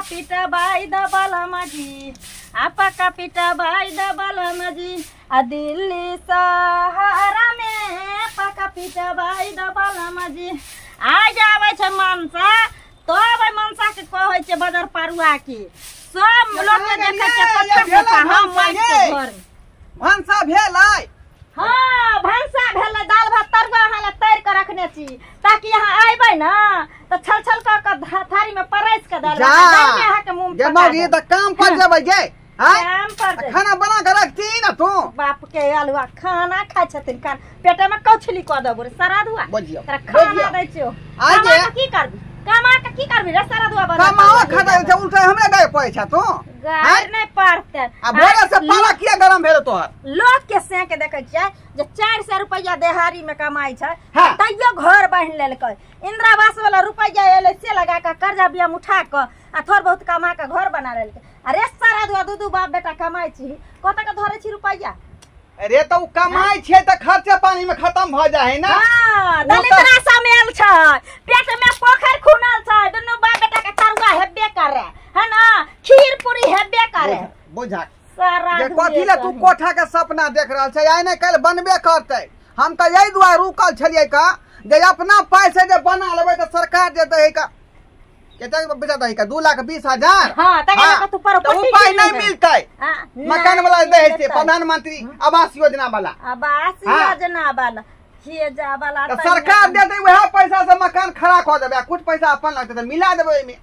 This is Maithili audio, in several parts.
पक्का पिटबाई द बलमा जी, आ पक्का पिटबाई द बलमा जी, आ दिल्ली सहारा में पक्का पिटबाई द बलमा जी। आ जाबै छै मनसा तब मनसा के कहै छै बजर पारुआ की सब लोग के देखै छै पत्थर के हम माइक के घर भनसा भेलै। हां भनसा भेलै, दाल भात तरुआ अहाँ ला तैर के रखने छी ताकि यहाँ आइबै ना त छल छल क के थारी में परस के दाल भात में अहाँ के मुंह में जे मौगी त काम पर जेबै गे, हां काम पर खाना बना के रखती ना तू। बाप के आलुआ खाना खाइ छथिन, खान पेट में कौछली क देबो रे सराधुआ। बुझियो तोरा खाना दै छियो, आ जे की करबी कमा के की करबी रे सराधुआ बना कमाओ खाता छै उल्टा हमरे गाय पड़ै छ तू गाय नहीं पड़ते। आ भोरे से पाला किया गरम भेल तोहर? लोग के से के देखै छियै जे 400 रुपया देहारी में कमाई छै तैयो घर बान्हि लेलकै। इंदिरा आवास वाला रुपया एलै से लगा के कर्जा बियाम उठा के आ थोड़ बहुत कमा के घर बना लेलकै। अरे सराधुआ दू दू बाप बेटा कमाई छी, कत के धरै छी रुपया? अरे तो कमाई छै त खर्चा पानी में खत्म भ जाय है ना। हां दलित राशा मेल छै, पेट में पोखर खुनल छै, दुनू बाप बेटा के तरुआ हेबे करे है ना, खीर पूरी हेबे करे। बुझा सारा जे कथी ले तू कोठा के सपना देख रहल छै, आइ नै काल्हि बनबे करतै। हम त यही दुआरे रुकल छलियै का जे अपना पैसे जे बना लेबै त सरकार जे दै का केते पैसा दै का 2,20,000। हां तकर तू पर उपाय नहीं मिलतै। मकान वाला दै छै प्रधानमंत्री आवास योजना वाला, आवास योजना वाला हे जा वाला त सरकार दे दे वएह पैसा से मकान खड़ा क देबै, कुछ पैसा अपन लगतै त मिला देबै ओइमे,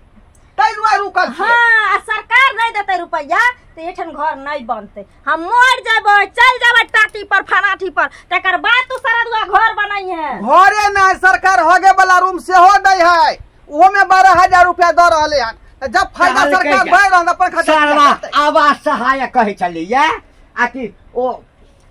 तै दुआरे रुकल छियै। हां सरकार नहीं देतै रुपया त एठन घर नहीं बनतै, हम मर जेबै चल जेबै टाटी पर फनाठी पर, तकर बाद तू सराधुआ घर बनाई है। घरे नहीं सरकार होगे वाला रूम सेहो दै है, ओहो में 12,000 रुपया द रहले हन। जब फायदा सरकार भय रहल अपन खर्चा आवास सहायक कहै छलैया आ कि ओ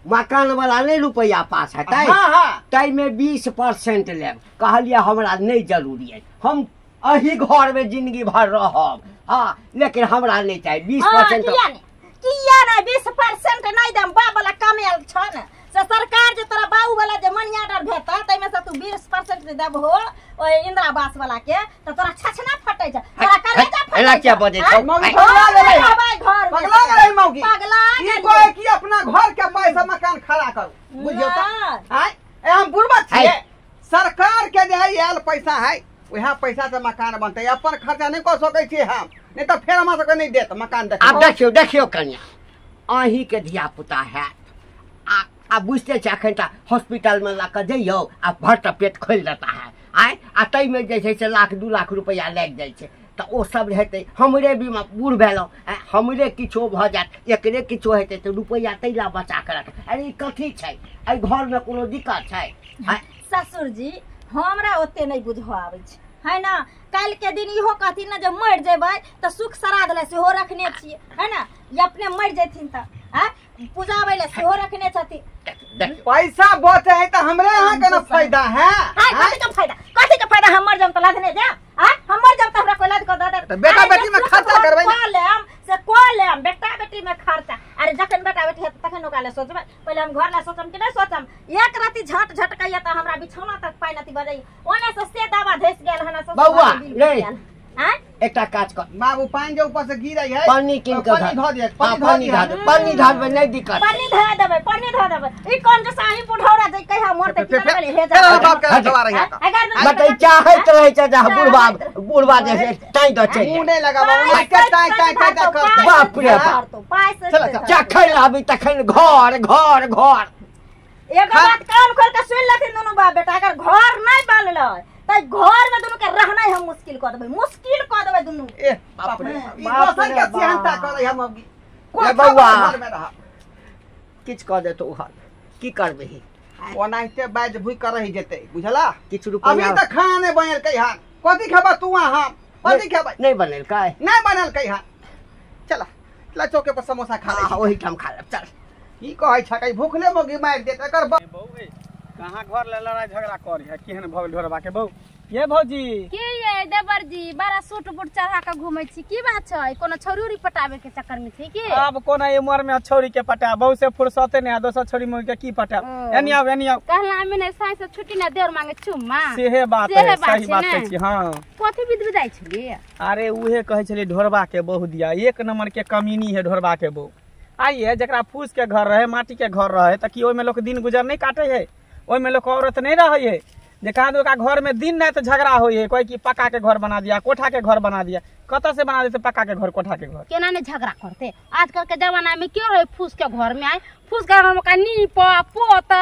मकान वाला नहीं रुपया पास हेतै। हां हां तै में 20% लेब। कहलियै हमरा नहीं जरूरी है, हम अही घर में जिंदगी भर रहब। हां लेकिन हमरा नहीं चाहिए 20%। किया नहीं 20% नहीं देम, बाप वाला कमेल छ न से सरकार जे तोरा बाबू वाला जे मनी ऑर्डर भेटत तै में से तू 20% देबहो ओय इंदिरा आवास वाला के त तोरा छछना फटै छ, तोरा कलेजा फटै। एला क्या बजै छौ? मौगी पगला गेलै, घर पगला गेलै मौगी, पगला ई कहै कि अपना घर के पैसा मकान खड़ा करू। बुझियौ त आय ए हम बुढ़बा छियै, सरकार के जे है आयल पैसा है वएह पैसा से मकान बनतै, अपन खर्चा नहीं कऽ सकै छियै हम, नहीं त फेर हमरा सबके नहीं देत मकान। देख आब देखियौ देखियौ कन्या, अहीं के धिया पुता हैत आ बुझते छै अखन त हॉस्पिटल में लऽ कऽ जइयौ आ भर पेट खोलि देता है आय, आ ताहिमे जे छै से 1 लाख 2 लाख रुपया लागि जाइ छै त ओ सब हेतै। हमरे बीमा बूढ़ भेलहुँ, हमरे किछो भऽ जायत, एकरे किछो हेतै तऽ रुपैआ ताहि लए बचा कऽ रख। अरे ई कथी छै, एहि घरमे कोनो दिक्कत छै? ससुर जी हमरा ओते नहीं बुझऽ आबै छै है ना, काल्हि के दिन इहो कहथिन ना जे मरि जेबै तऽ सुख श्राद्ध लए सेहो रखने छियै है ना, ये अपने मरि जेथिन तऽ आ पूजाबै लए सेहो रखने छथिन। पैसा बचे है त हमरे यहाँ के ना फायदा है। कथी के फायदा, कथी के फायदा? हम मर जाम त लादने जाम, आ हम मर जाम त हमरा कोई लाद क the they. बेटा बेटी में खर्चा करबै ना, लेम से को लेम बेटा बेटी में खर्चा। अरे जखन बेटा बेटी हेतै तखन ओकरा ले सोचबै, पहिले हम घर ला सोचम कि नहीं सोचम? एक राति झट झटकैया त हमरा बिछौना तक पानि अथी बजै, ओने से से दावा धसि गेल हन। बौआ रे एकटा काज कर बाबू, पानि जे ऊपर से गिरै है पानी किन के पानी धऽ दियै, पानी धऽ दे, पानी धऽ नहीं दिक्कत, पानी धऽ देबै, पानी धऽ देबै। ई कोन जे साही बुढ़ौरा जे कहिया मरतै की करबै हे जा बाप के दवा रही है बतै चाहैत रहै छै जे बुढ़बा बुढ़बा जे छै ताई द चलि मुंह नै लगाबो के ताई ताई ताई करतै। बाप रे बाप, पाइ से जखन आबी तखन घर घर घर। एगो बात कान खोल के सुन लेथिन दुनू बाप बेटा, अगर घर नहीं बनलै त घर में दुनू के रहनाइ हम मुश्किल क देबै, मुश्किल क देबै दुनू। ए बाप रे बाप रे, के सिहंता करै हम अभी बौआ किछ क देतौ हल की करबै, ओनाहिते बाज भुइ कर रही जेतै बुझला। किछ रुपया अभी त खाना नहीं बनेलकै हन, कथी खेबै तू हम कथी खेबै? नहीं बनेलकै, नहीं बनेलकै हन। चला चला चौके पर समोसा खा ले, ओहिठाम खा लेब चल। की कहै छै भूखले मोगी मारि देत एकर बौ। कहाँ घर ले लड़ाई झगड़ा करी है, केहन भऽ गेल ढोरबा के बौ? ये भौजी की ये देवर जी बड़ा सूट बूट चढ़ा के घूमै छी, की बात छै? कोनो छौरी उरी पटाबे के चक्कर में छी की? अब कोना उम्र में छौरी के पटा, बहु से फुर्सते नहीं, दोसर छौरी में के की पटा। एनी आओ एनी आओ। कहला में नहीं साई से छुट्टी ना देवर मांगे चुम्मा। सेहे बात है, सही बात कहै छी। हां कथि विध विदाई छली? अरे उहे कहै छली ढोरबा के बहु दिया, एक नंबर के कमीनी है ढोरबा के बहु। आइए जकरा फूस के घर रहे, माटी के घर रहे, त की ओइ में लोग दिन गुजर नहीं काटे है? ओइ में लोग औरत नहीं रहे है जे कहा दो घर में दिन रात झगड़ा होई है, कोई की पक्का के घर बना दिया, कोठा के घर बना दिया, कत से बना देते पक्का के घर कोठा के घर? केना ने झगड़ा करते आजकल के जमाना में? क्यों रहे फूस के घर में? आए फूस के घर में का नीप पोत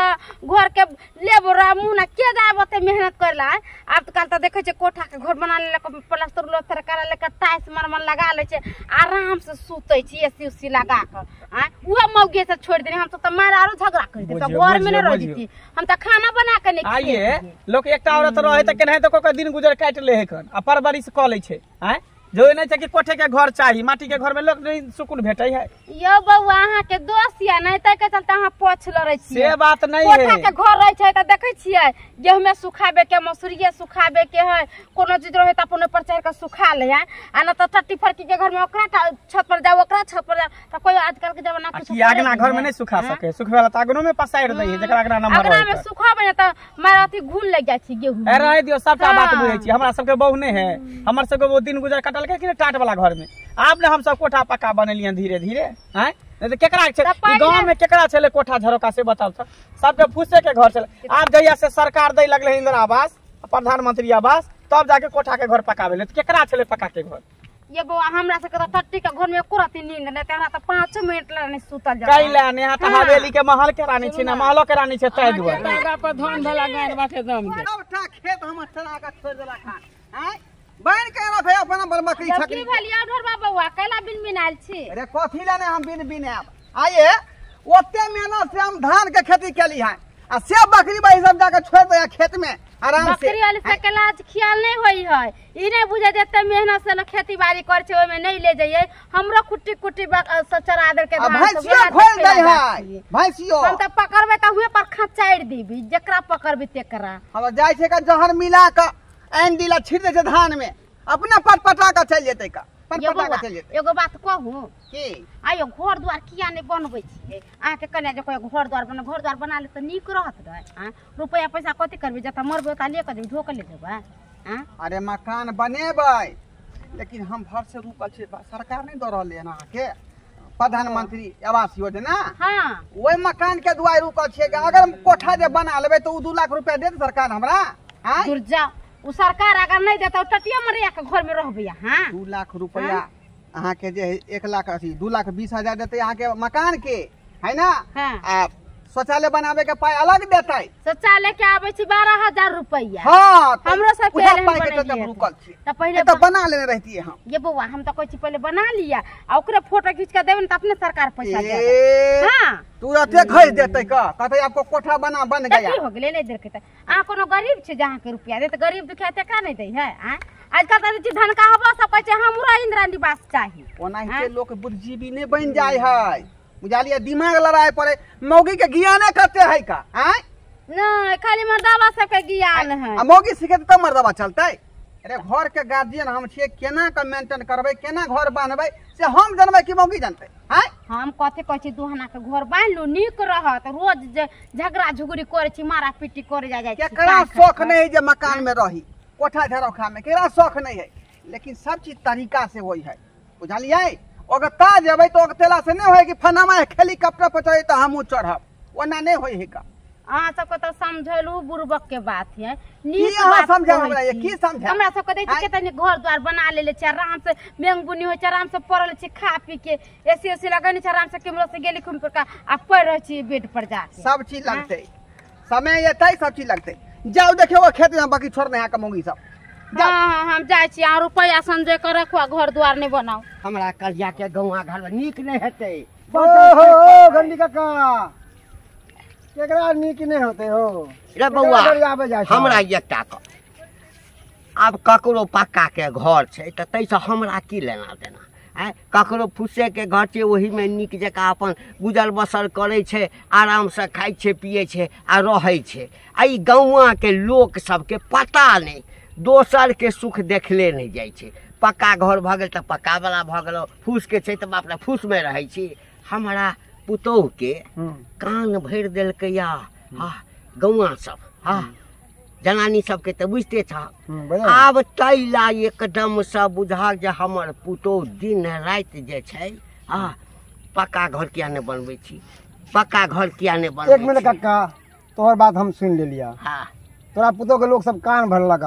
घर के लेबरा मुना के जाबते मेहनत करला। आब काल त देखै छै कोठा के घर बना लेलक, प्लास्टर उलास्टर करा लेलक, टाइल्स मरमर लगा लै छै, आराम से सुतै छै एसी उसी लगा के। आय उहे मौगे से छोड़ देने हम तो मार आरो झगड़ा कर देते, घर में न रह जती हम त खाना बना के नहीं। आइए लोग एकटा औरत रहे त केनाहे त कोई दिन गुजर काट ले है खन आ परवरिश क लै छै। आय जो नहीं छै कि कोठे के घर चाही, माटी के घर में लोग नहीं सुकून भेटै है। यो बउआ अहाँ के दोष या नहीं तै के चलते अहाँ पोछ लड़ै छी। से बात नहीं है। कोठा के घर रहै छै त देखै छियै गेहूं सुखाबे के, मसूरिये सुखाबे के है, कोनो चीज रहे त अपन ऊपर चढ़ के सुखा ले है, आ न त टट्टी फरकी के घर में ओकरा छत पर जाओ, ओकरा छत पर जाओ, त कोई आजकल के जमाना कुछ की अगना घर में नहीं सुखा सके, सुखवे वाला त अगनो में पसार दै है, जकरा अगना नंबर अगना में सुखाबे त मार अथी घुन लग जाइ छै गेहूं। ए रह दियो सबटा बात बुझै छी, हमरा सबके बहु नहीं है, हमर सबके वो दिन गुजर कटल के टाट वाला घर में। आप ने हम सब कोठा पक्का बनेलियन धीरे धीरे। हैं नहीं तो केकरा छै गांव में, केकरा छले कोठा झरोका से बताउ त? सबके फूसे के घर छले। आप जहिया से सरकार दै लगले इंदिरा आवास, प्रधानमंत्री आवास, तब जाके कोठा के घर पक्का भेलै। केकरा छले पक्का के घर? ये बउआ हमरा सबके त टट्टी के घर में एको राति नींद नै, हमरा त 5 मिनट ला नहीं सुतल जा। कैला ने त हवेली के महल के रानी छी ना, महलो के रानी छै तै दुआरे। दादा पर धन धला गान बाटे दम के सबटा खेत हम चला के छोड़ देला खान। हैं बन के रखे अपन बकरी छकरी की भेलिया ढोरबा बउआ कैला बिन बिनाल छी? अरे कथी ले ने हम बिन बिनाब? आइए ओते मेहनत से हम धान के खेती केली है आ से बकरी बाई सब जाके छोड़ दे खेत में आराम से। बकरी वाले से के लाज ख्याल नहीं होई है, ई नहीं बुझे जेते मेहनत से लोग खेती बाड़ी कर छै ओइ में नहीं ले जाइए। हमरो कुट्टी कुट्टी सब चरा दे के धान भैंसियो खोल दे है, भैंसियो हम त पकड़बे त हुए पर खचाड़ देबी, जकरा पकड़बे तेकरा। हम जाय छै के जहर मिला के आनि दिला छिट दे छै धान में, अपना पटपटा के चल जेतै का, पटपटा के चल जेतै। एगो बात कहू की? आयो घर द्वार किया नहीं बनबै छियै? अहाँ के कन्या जे कोई घर द्वार बना, घर द्वार बना ले त नीक रहत रहे। हां रुपया पैसा कथि करबै, जत मरबै ओता ले के जेबै, ढोक ले जेबै। हां अरे मकान बनेबै, लेकिन हम घर से रुकल छी, सरकार नहीं दऽ रहलै हन अहाँ के प्रधानमंत्री आवास योजना। हां ओहि मकान के दुआर रुकल छियै, अगर कोठा जे बना लेबै त उ 2 लाख रुपया देत सरकार हमरा। हां दूर जाओ, उ सरकार अगर नहीं देता टटिया मरिया के घर में रहबै। हां 2 लाख रुपया अहाँ के जे 1 लाख 80 2 लाख 20 हजार देते अहाँ के मकान के है ना। हाँ। आ शौचालय बनावे के पाई अलग देते। शौचालय के आबै छी 12,000 रुपया। हां हमरो सब के तब रुकल छी त पहिले त बना लेने रहती हम। ये बउआ हम त कहै छी पहिले बना लिया आ ओकरे फोटो खींच के देबै न त अपने सरकार पैसा दे। हां तुरते खैस देते का कहते आपको कोठा बना बन गया। की हो गेलै नहीं देलकै त अहाँ कोनो गरीब छी जे अहाँ के रुपया दे त गरीब दुखिया तेकरा नहीं दै है। हां आजकल त धन का हवा सब कहै छै हमरा इंदिरा निवास चाही। ओनाहिते लोक बुद्धिजीवी नहीं बन जाय है, बुझलिए? दिमाग लड़ाए पड़े, मौगी के ज्ञाने कते है का? आय नहीं खाली मर्दावा सब के ज्ञान है, आ मौगी सीखे त मर्दावा चलतै। अरे घर के गार्जियन हम छियै, केना के मेंटेन करबै, केना घर बान्हबै से हम जानबै कि मौगी जानतै? आय हम कथि कहै छी दुहना के घर बान्ह लू नीक रहत, रोज झगड़ा झुगड़ी करै छी, मारा पीटी करे जा जाइ छी। केकरा शौख नहीं है जे मकान में रही, कोठा झरोखा में केकरा शौख नहीं है, लेकिन सब चीज तरीका से होई है, बुझलिए? ओगता जेबै तो ओगतेला से नहीं होय कि फनामा हेलीकॉप्टर पर चढ़े त हमहू चढ़ब, ओना नहीं होय है का। अहाँ सबके त समझेलू बुड़बक के बात है, नीक बात समझा हमरा, ये की समझा हमरा सबके दै छी के तनी घर द्वार बना लेले छी, आराम से मेंग बुनी होय छै, आराम से पड़ल छी खा पी के, एसी उसी लगने छै, आराम से केमरो से गेली घूम पर का आ पड़ रहै छी बेड पर जाके। सब चीज लगतै, समय एतै सब चीज लगतै। जाउ देखियौ खेत में बाकी छोड़ नहीं कमौगी सब। हाँ हम जाइ छी, अहाँ रुपया संजय के रखू आ घर द्वार नहीं बनाऊ। हमरा कलिया के गौआ घर में नीक नहीं हेतै। ओ गंडी काका केकरा नीक नहीं होते हो रे बउआ? हमरा एकटा क आब ककरो पक्का के घर छै त तैसँ हमरा की लेना देना? आँय ककरो फूसे के घर छै ओहिमे नीक जकाँ अपन गुजर बसर करै छै, आरामसँ खाइ छै पियै छै आ रहै छै। आ ई गौआके लोक सबके पता नहि दोसर के सुख देखले नहि जाइ छै। पक्का घर भऽ गेल तऽ पक्का वाला भऽ गेल, फूस के छै तऽ बाप रे फूस में रहै छी। हमरा पुतोह के कान भरि देलकै या गौआ सब, हाँ जनानी सबके तऽ बुझिते छह। आब तैला एकदम से बुझा जे हमर पुतोह दिन राति जे छै हाँ पक्का घर किया नहि बनबै छी, पक्का घर किया नहि बनबै। एक मिनट कक्का, तोहर बात हम सुनि लेलिया। हाँ तोरा पुतोह के लोग सब कान भरलक,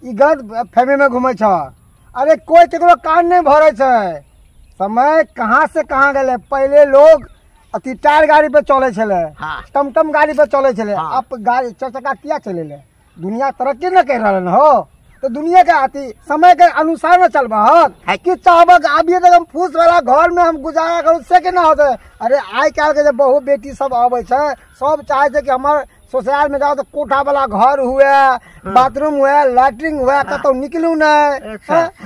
ई गलत फहमी में घूमै छ। अरे कोई केकरो कान नहीं भरे छै। समय कहाँ से कहाँ गेलै। पहले लोग अथी टायर गाड़ी पे चले छलै, टमटम गाड़ी पे चले छलै, अब गाड़ी चार चक्का किया चलेले? दुनिया तरक्की न कर रहल हो तो दुनिया के अथी समय के अनुसार न चलबहक कि चाहबक अभी तक हम फूस वाला घर में हम गुजारा करू से के ना होते। अरे आइ काल्हि के जे बहु बेटी सब अबै छै, सब चाहे छै कि हमर ससुराल में जाओ तो कोठा वाला घर हुए, बाथरूम हुए, लैट्रिन हुए, कतौ निकलू नहीं।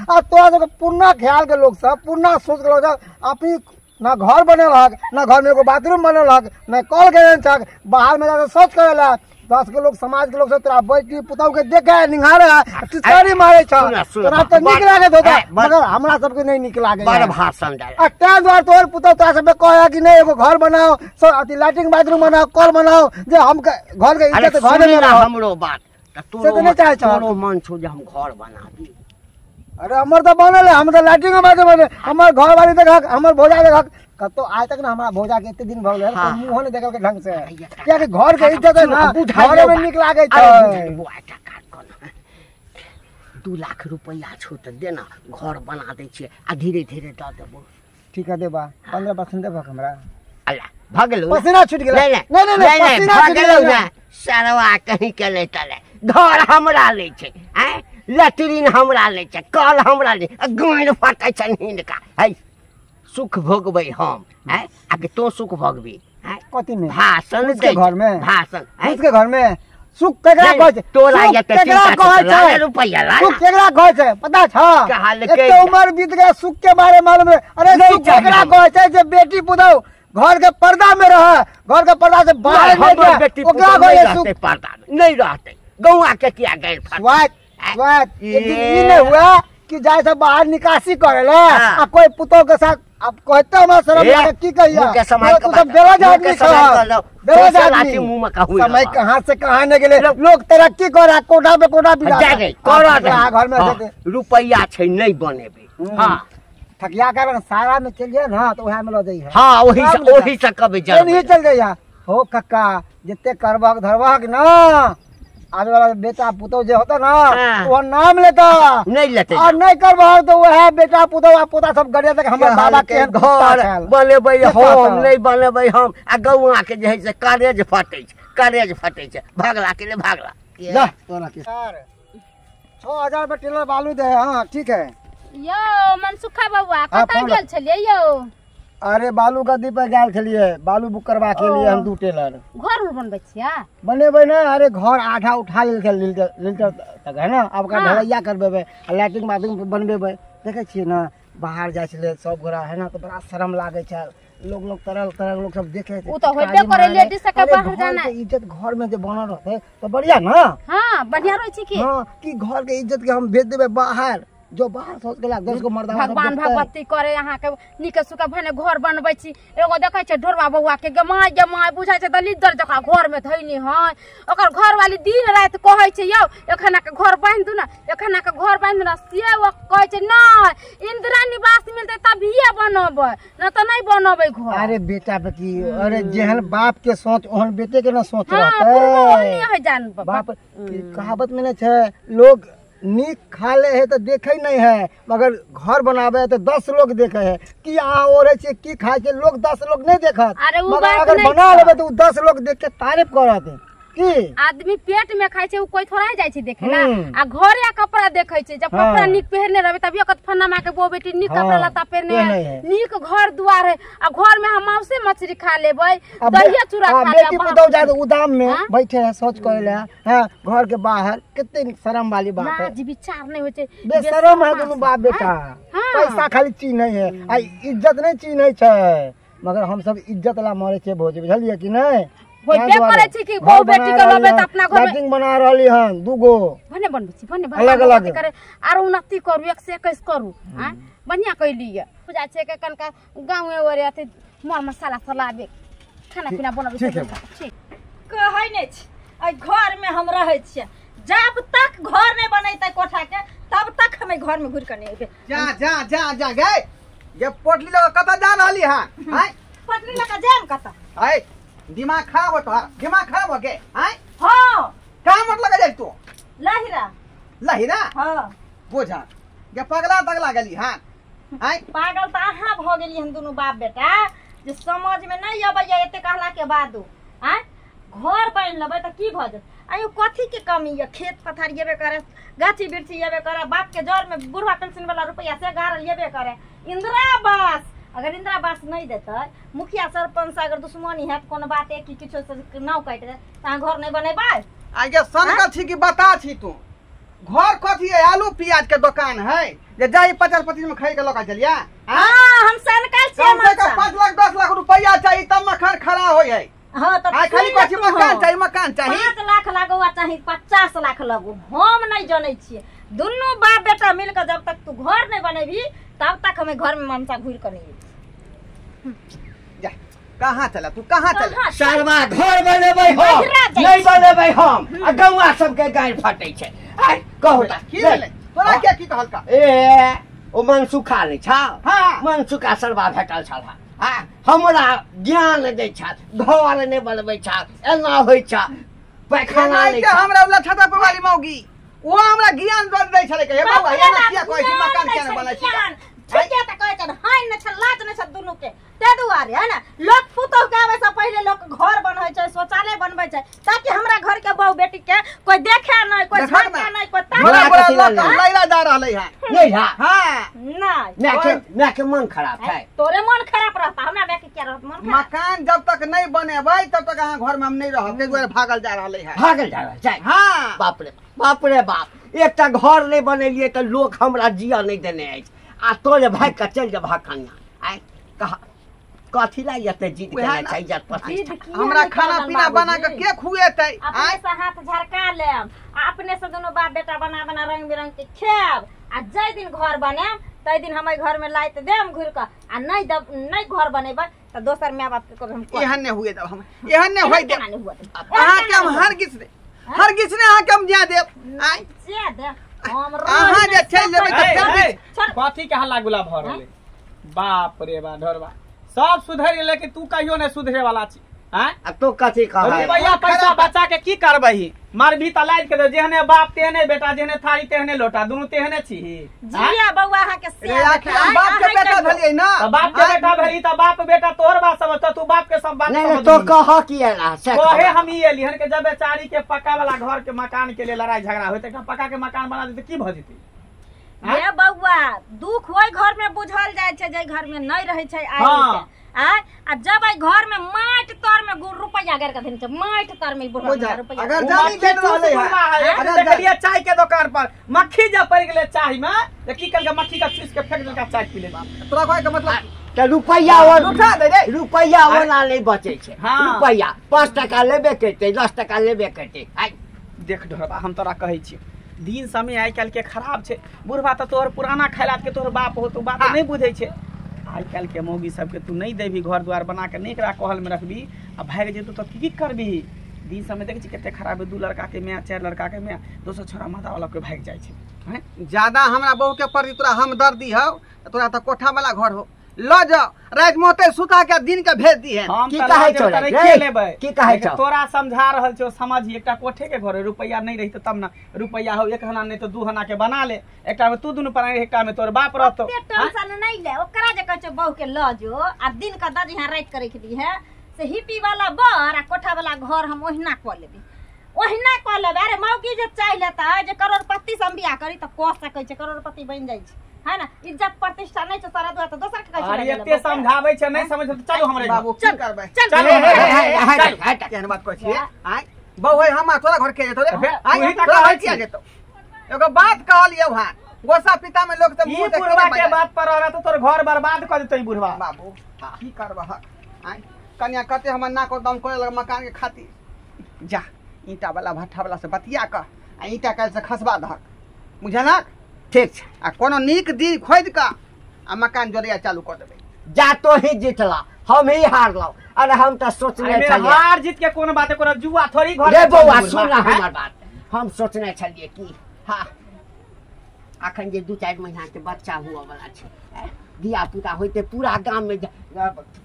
आ तोरा सबके पुरना ख्याल के लोग सब, पुरना सोच के लोग सब अपनी ना घर बनल हक, ना घर में एगो बाथरूम बनल हक, ना कल गेल छक, बाहर में जाकर शौच करेला। 10 के लोग समाज के लोग सब तोरा बेटी पुतहु के देखे निहारे टिचकारी मारे छ। तोरा तऽ नीक लागैत होता मगर हमरा सबके नहीं नीक लागे। बड़ भाषण डाल। आ ताहि दुआरे तोहर पुतहु तोरा सबके कहे कि नहीं एगो घर बनाओ, सब अथी लैट्रिन बाथरूम बनाओ, कल बनाओ, जे हम घर के इज्जत घर में रहो। हमरो बात से तऽ नहीं चाहे छ। तोरो मन छौ जे हम घर बना दी। अरे हमर तऽ बनल है, हम तऽ लैट्रिन बाथरूम बनल, हमर घर वाली देखक, हमर भौजा देखक। कतौ आइ तक ना हमरा भौजा के एते दिन भऽ गेल मुँहो नहि देखल के ढंग से, कियाकि घर के इज्जत है ना, घरे में नीक लागै छै। 2 लाख रुपया छौ तऽ देना, घर बना दै छियै आ धीरे धीरे दऽ देबो। ठीक है देबा, 15% देबहक हमरा। अल्ला भऽ गेलौ, पसीना छूटि गेलै। नहीं नहीं नहीं, पसीना छूटि गेलै। सरवा कहीं के नहि तले, घर हमरा लै छै, आँय लैट्रिन हमरा लै छै, कल हमरा लै, गाँड़ फटै छनि हिनका। है सुख भोगबै हम, आँय आके तों सुख भोगबी। कथी में? भाषण के घर में, भाषण के घर में सुख केकरा कहै छै? तोरा केकरा कहै छै? रुपैया ला सुख केकरा कहै छै पता छ? एते उमर बीत गया सुख के बारे मालूम है। अरे सुख केकरा कहै छै? जे बेटी पुतहु घर के पर्दा में रहे, घर के पर्दा से बाहर नहीं जाए, ओकरा कहै छै सुख। पर्दा में नहीं रहते, गौआ के किया गैर स्वाद स्वाद। एक दिन ई नहीं हुआ कि जाय से बाहर निकासी करे ले आ कोई पुतहु के साथ। अब कहते हमरा शरम लागे की कहिया, तू सब बेरोज आदमी छह, बेरोज आदमी। समय कहाँ से कहाँ ने गेले, लोग तरक्की करे, कोठा पे कोठा बिड़ा घर में रुपैया छै नहीं बनेबे। हाँ थकिया कारण सारा में चल जाए ना तो वहाँ में ल जाइए। हाँ वही से वही से कभी नहीं चल जाइए। हो कक्का जितने करबहक धरबहक ना, आवे वाला बेटा पुतहु जे होता ना वो नाम लेता नहीं लेते, और नहीं करबहक तो वह बेटा पुतहु आ पोता सब गरिया तक हमर बाबा के घर बनेबै हम नहीं बनेबै हम। आ गौआ के जे है से करेज फटै छै, करेज फटै छै। भागला के ले भागला। जा तोरा के 6000 पे टेलर बालू दे। हाँ ठीक है। यो मनसुखा बउआ कतऽ गेल छलियै यो? अरे बालू गद्दी पर गेल छलियै, बालू बुक करवा के लिए हम 2 टेलर। घर बनबै छियै? बनेबै ना, अरे घर आधा उठा लेल लिल्टर तक है ना, अब का ढलैया करबेबै, लैट्रिन बाथरूम बनबेबै। देखै छियै ना बाहर जाइ छलै सब गोरा है ना तो बड़ा शरम लागै छै, लोग लोग तरल तरल लोग सब देखे। उ तो होइबे करे लेडीज सब के बाहर जाना। इज्जत घर में जे बनल रहतै तो बढ़िया ना। हां बढ़िया रहै छै की। हां कि घर के इज्जत के हम भेज देबै बाहर, जो बाहर सोच गेला 10 गो मर्दा भगवान भगवती करे अहाँ के नीक सुख भने घर बनबै छी। एगो देखै छै ढोरबा बौआ के गमाय गमाय बुझाइ छै दलिदर जकाँ घर में धैनी है। ओकर घर वाली दिन राति कहै छै यौ एखन के घर बान्हि दू ना, एखन के घर बान्हि दू ना, से ओ कहै छै नहि इंदिरा निवास मिलतै तभिए बनबै, न तऽ नहि बनबै घर। अरे बेटा बेटी, अरे जेहन बाप के सोच ओहन बेटे के न सोच रहतै। बाप कहावत में नै छै लोग नीक खा ले है तो देखे नहीं है, मगर घर बनावे है तो 10 लोग देखे है कि अहाँ ओढ़े छियै की खाए छियै, लोग 10 लोग नहीं देखत। मगर अगर बना लेबै तो 10 लोग देख के तारीफ करत। की आदमी पेट में खाय छै उ कोई थोड़ा जाय छै देखेला, आ घरे कपड़ा देखै छै। जब कपड़ा नीक पहिरने रहबै तभिए कत फन्ना माँ के बो बेटी नीक कपड़ा लत्ता पहिरने है, नीक घर दुआर है। आ घर में हम मांसे मछली खा लेबै, दहिया चूड़ा खा लेबै। बेटी पुतहु जाय त उदाम में बैठे है सोच करे ले, हां घर के बाहर कितने शर्म वाली बात है। जी विचार नहीं होय छै, बेशरम है दुनू बाप बेटा। पैसा खाली चिन्है है आ इज्जत नहीं चिन्है छै, मगर हम सब इज्जत ला मरे छै भौजी, बुझलियै कि नहीं? होइबे करै छै कि बहु बेटी के लबे त अपना घर में लैट्रिन बना रहली हन दूगो भने बनबै छी भने अलग अलग करे आर उन्नति करू 1 से 21 करू। हां बढ़िया कैली ये पूजा छै के कनका गांवे ओरे अथि मर मसाला सलाबे खाना पीना बनाबै ठीक है। ठीक कहै नै छी एहि घर में हम रहै छियै, जब तक घर नहीं बनैतै कोठा के तब तक हम घर में घुर के नहीं एबै। जा जा जा जा गए ये पोटली लग कत जा रहली हां? हां पोटली लग जाम कत? हाय दिमाग खराब हो तोहर, दिमाग खराब हो के? हां हां का मतलब जाय तू लहिरा लहिरा? हां बोझा ये पगला तगला गेली। हां हाय पागल त अहाँ भ गेली हम दुनू बाप बेटा जे समझ में नहीं अबैया एते कहला के बाद। हां घर बन लेबै त की भ जेतै? आयो कथी के कमी ये? खेत पथार येबे करे, गाछी वृक्षी येबे करे, बाप के जर में बुढ़वा पेंशन वाला रुपया से गारल येबे करे। इंदिरा आवास अगर इंदिरा आवास नहीं देतै, मुखिया सरपंच अगर दुश्मनी हैत कोनो बात कि किछो से नाव काटि दे त अहाँ घर नहीं बनेबै। आगे सनकल छी कि बता छी तू? घर कथी है? आलू प्याज के दुकान है जे जाई 50 25 में खाई के लका चलिया। हां हम सनकल छी, कम से कम 5 लाख 10 लाख रुपया चाहिए तब मकान खड़ा होय है। हां त खाली कथी मकान चाहिए, मकान चाहिए 5 लाख लागो आ चाहे 50 लाख लागो हम नहीं जनै छियै। दुनू बाप बेटा मिल के जब तक तू घर नहीं बनेबी तब तक हमें घर में मनसा घुर के नहीं। जा कहां चला तू, कहां चला? सरवा घर बनेबै हम नहीं बनेबै हम, आ गौआ सबके गारि फटै छै। आइ कहू त की भेलै तोरा? के की कहलका? ए ओ मनसुखा नै छौ? हां मनसुखा सरवा भेटल छल। हां हमरा ज्ञान दै छ, घर नै बनबै छ, एना होइ छ, पैखाना नै छ। हमरा वाला छता पर वाली मौगी ओ हमरा ज्ञान दऽ दै छलै के हे बाबा एना किया कहै छी मकान किया नै बनै छी? ठीके त कहै छ, हाय नै छ, लाज नै छ दुनू के। ते दुआरे है ना लोक पुतोह के आबै से पहिले लोक घर बनबै छै, शौचालय बनबै छै ताकि हमरा घर के बहु बेटी के कोई देखे नै, कोई झांके नै, कोई ताके नै। लैला जा रहलै है नै? हां हां नै मैं के मन खराब है। तोरे मन खराब रहता, हमरा मैं के क्या रहत मन खराब? मकान जब तक नहीं बनेबै तब तक अहाँ घर में हम नहीं रहब, ते दुआरे भागल जा रहलै है। भागल जा रहल छै? हां बाप रे बाप रे बाप, एकटा घर नै बनेलियै त लोक हमरा जिया नै देने अछि आ तोरे भाग के चलि जेबह कन्या। आइ कहा कथी ला एते जिद केने छै इज्जत प्रतिष्ठा? हमरा खाना पीना बना के के खुएतै? अपने से हाथ झरका लेम आ अपने से दुनू बाप बेटा बना बना रंग बिरंग के खेब आ जै दिन घर बनाएम तै दिन हम घर में लाइत देम घुर के आ नहीं दब नहीं घर बनेबै त दोसर my बाप के कहब हम एहन नै हुए देब, हम एहन नै होय देब। अहाँ के हम हरगिज ने हरगिज ने अहाँ के हम जा देब। आइ जे दे हम अहाँ जे चलि जेबै त कथी के हल्ला गुला भ रहलै? बाप रे बा ढोरबा सब सुधरि गेलै कि तू कहियो नहीं सुधरे वाला छी? हैं अब तो कथी कहै रुपैया पैसा बचा के की करबही? मरभी त लाज के दे, जेहने बाप तेहने बेटा, जेहने थारी तेहने लोटा, दुनू तेहने छी। जिया बौआ अहाँ के से बाप के बेटा भेलियै ना? त बाप के बेटा भेली त बाप बेटा तोहर बात समझत, तू बाप के सब बात समझ। नहीं तो कह की एला से कहे हम ई एली हन के जब बेचारी के पक्का वाला घर के मकान के लिए लड़ाई झगड़ा होइत एकटा पक्का के मकान बना देते की भ जेतै? ये बौआ दुख ओहि घर में बुझल जाय छै जे घर में नहीं रहै छै आइ के। आ जब आई घर में माटि तर में गुड़ रुपैया गारि के देने छै, माटि तर में बुढ़वा रुपैया। अगर जानी बेच रहलै है, अगर देखलियै चाय के दुकान पर मक्खी जब पड़ गेलै चाय में त की कलका मक्खी का चूस के फेंक देलका चाय पी ले। तोरा कहै के मतलब त रुपैया और उठा दे रे, रुपैया वाला नहीं बचै छै। रुपैया 5 टका लेबे करतै, 10 टका लेबे करतै। आई देख ढोरबा हम तोरा कहै छी दिन समय आइ काल्हि के खराब छै। बुढ़वा त तोहर पुराना खैलात के तोहर बाप हो, तू बात नहीं बुझै छै। आइ काल्हि के मौगी सबके तू नहीं देबी, घर द्वार बना के नहीं एकरा कहल में रखबी आ भागि जेतौ त की करबी? दिन समय देखै छी कते खराब है, 2 लड़का के माय 4 लड़का के माय दोसर छोरा माता वाला के भागि जाइ छै। हैं ज्यादा हमरा बहू के प्रति तोरा हमदर्दी हौ त तोरा त कोठा वाला घर हो ल जाओ, रात में होते सुता के दिन के भेज दी है। की कहै छौ रे? की कहै छौ? तोरा समझा रहल छौ समझ। एकटा कोठे के घर रुपैया नहीं रही तब ना रुपैया हो 1 आना नहीं तो 2 आना के बना ले, एकटा में तू दुनू प्राणी एकटा में तोर बाप रहतो। टेंशन नहीं ले, ओकरा जे कहै छौ बहू के ल जो आ दिन के दज यहाँ रात करे के दी है से हिपी वाला बर आ कोठा वाला घर हम ओहिना क लेबी, ओहिना क लेबै। अरे मौगी जे चाहि लेतै जे करोड़पति से हम बियाह करी त क सकै छै, करोड़पति बनि जाइ छै है ना। इज्जत प्रतिष्ठा नहीं छै सारा दुआ त दोसर के कहै छै। अरे एते समझाबै छै नहीं समझ त चलो हमरे बाबू की करबै? चलो चल केहन बात कहै छियै? आइ बहु है हमरा तोरा घर के जेतो रे, आइ तोरा घर के जेतो। एगो बात कहलियौ हां, गोसा पिता में लोग त मुंह देख बुढ़वा के बात पर रह त तोर घर बर्बाद क देतै बुढ़वा। बाबू की करबह? आइ कनिया कते हमर नाक दम करे लग मकान के खातिर। जा ईंटा वाला भट्ठा वाला से बतिया कऽ आ ईंटा काल्हि से खसबा दहक, बुझलक? ठीक छै। आ कोनो नीक दिन खोजि कऽ आ मकान जोड़ैया चालू कऽ देबै। जा तो ही जीतला, हम ही हारलहुँ। अरे हम तऽ सोचने छलियै हार जीत के कोनो बात, कोनो जुआ थोड़ी घर रे बौआ सुन हमर बात, हम सोचने छलियै कि हाँ अखन जे 2-4 महीना के बच्चा हुअ वाला छै, धिया पुता होइते पूरा गाम में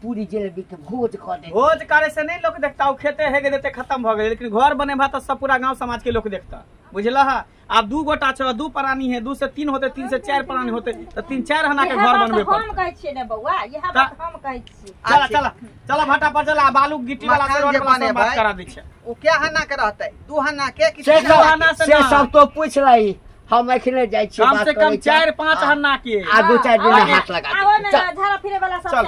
पूरी जिलेबी के भोज कऽ दे। भोज करे से नहीं लोग देखता, खेते हेगे देते खत्म भऽ गेलै, लेकिन घर बनेबा तऽ सब पूरा गांव समाज के लोग देखता, बुझलह? आब 2 गोटा छौ, 2 प्राणी है, 2 से 3 होते, 3 से 4 प्राणी होते, तऽ 3-4 हना के घर बनबे पड़त। हम कहै छियै ने बौआ, इएह बात हम कहै छियै। चला चला चला भाटा पर चला, बालू गिट्टी वाला से रोड वाला बात करा दै छै। ओ क्या हना के रहतै? 2 हना के कि 3 हना? से सब तो पूछ लही, हम अखने जाइ छियै। कम से कम 4-5 हना के आ 2-4 दिन हाथ लगा दे। आबै ने झाड़ा फिरे वाला सब।